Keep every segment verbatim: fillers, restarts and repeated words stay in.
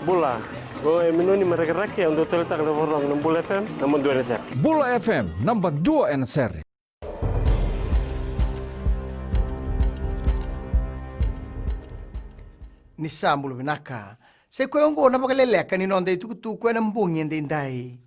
Bula, o e Minoni mai Rakiraki, au dau taleitaka na vakarorogo na Bula F M, naba dua ena sere. Bula F M, naba dua ena sere. Ni sa bula vinaka. Sa i koya oqo na vakaleleka ni noda itukutuku ena bogi edaidai.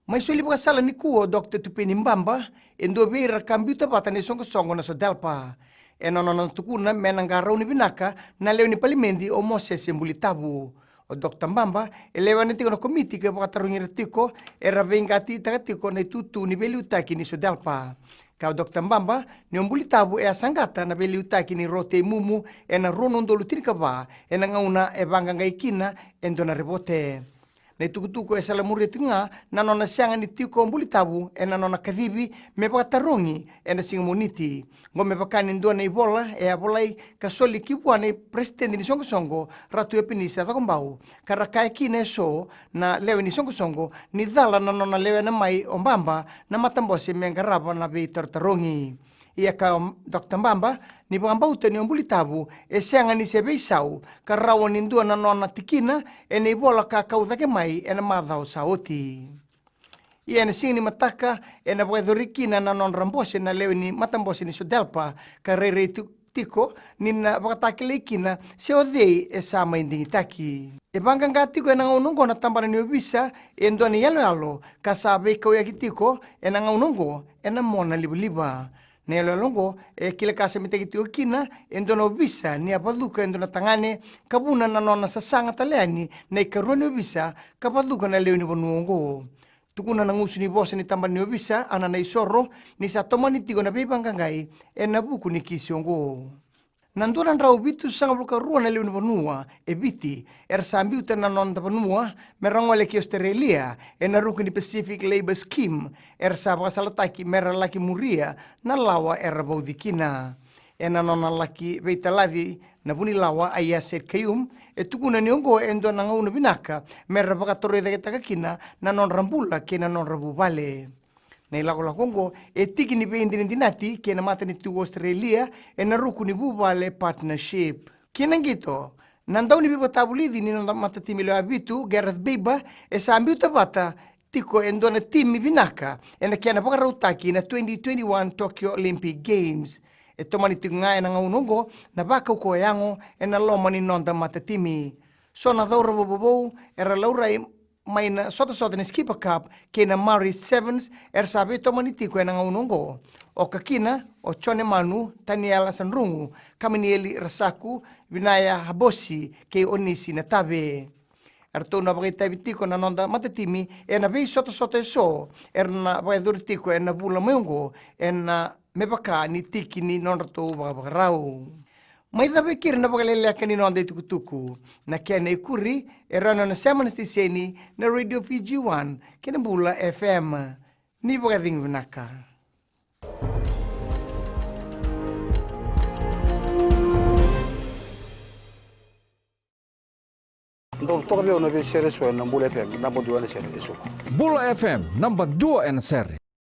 Mai soli vakasala nikua o Doctor Tupeni Baba, e dua vei ira ka biuta vata na isoqosoqo na SODELPA. Ena nona tukuna me na qarauni vinaka na lewe ni palimedi o Mosese Bulitavu. O Doctor Baba e lewena tiko na komiti ka vakatarogi ira tiko era veiqatitaka tiko na itutu ni veiliutaki ni SODELPA. Kaya o Doctor Baba ni o Bulitavu e a saqata na veiliutaki ni ro Teimumu ena rua na udolu tinikava, ena gauna e vaqaqai kina e dua na revote. Na itukutuku e salamuria tiko ga na nona sega ni tiko o Bulitavu ena nona kacivi me vakatarogi ena siga Moniti. Oqo me vaka ni dua na ivola e a volai ka soli ki vua na peresitedi ni soqosoqo, Ratu Epenisa Cakobau, ka ra kaya kina eso na lewe ni soqosoqo ni cala na nona lewena mai o Baba na matabose me qarava na veitarotarogi. Ia kaya o Doctor Baba ni vakabauta ni o Bulitavu e sega ni se veisau ka rawa ni dua na nona tikina ena ivola ka kau cake mai ena macawa sa oti. Ia ena siga ni mataka ena vakayacori kina na nodra bose na lewe ni matabose ni SODELPA ka rairai tu- tiko ni na vakatakilai kina se o cei e sa mai digitaki. E vaqaqa tiko ena gauna oqo na tabana ni ovisa e dua na iyaloyalo ka sa veikauyaki tiko ena gauna oqo ena mona livaliva. Na iyaloyalo oqo e kila ka samitaki tiko kina e dua na ovisa ni a vacuka e dua na tagane ka vuna na nona sasaga tale yani na ikarua ni ovisa ka vacuka na lewe ni vanua oqo. Tukuna na gusu ni vosa ni tabana ni ovisa, Ana Naisoro, ni sa tomani tiko na veivaqaqai ena vuku ni kisi oqo. Na dua na drau vitusagavulu ka rua na lewe ni vanua e Viti era sa biuta na noda vanua me ra gole ki Ositerelia ena ruku ni Pacific Labour Scheme, era sa vakasalataki me ra laki muria na lawa era vauci kina. Ena nona laki veitalaci na vunilawa Aiyaz Sayed-Khaiyum, e tukuna ni oqo e dua na gauna vinaka me ra vakatorocaketaka kina na nodra bula kei na nodra vuvale. Na ilakolako oqo e tiki ni veidinadinati kei na matanitu Australia ena ruku ni vuvale partnership. Kina qito, na dau ni veivakatavulici ni noda matatimi lewe vitu, Gareth Baber, e sa biuta vata tiko e dua na timi vinaka ena kena vakarautaki na twenty twenty-one Tokyo Olympic Games. E tomani tiko ga ena gauna oqo na vakaukauwa yago ena loma ni noda matatimi. So na cauravou vovou era laurai mai na sotasota ni Skipper Cup kei na Maori Sevens era sa veitomani tiko ena gauna oqo. Oka kina o Jone Manu, Taniela Sadrugu, Kamanieli Rasaku, Vinaya Habosi kei Onisi Natave. Eratou na vakaitavi tiko na noda matatimi ena veisotasota eso era na vakayacori tiko ena vula mai oqo, ena me vaka ni tiki ni nodratou vakavakarau. Mai cava e keri na vakaleleka ni noda itukutuku. Na kena ikuri e rawa ni o na sema na siteseni na Radio Fiji One kei na Bula F M. Ni vakacegu vinaka. Dou toka vei au na veisere eso ena Bula F M, naba dua ena sere eso. Bula F M, naba dua ena sere.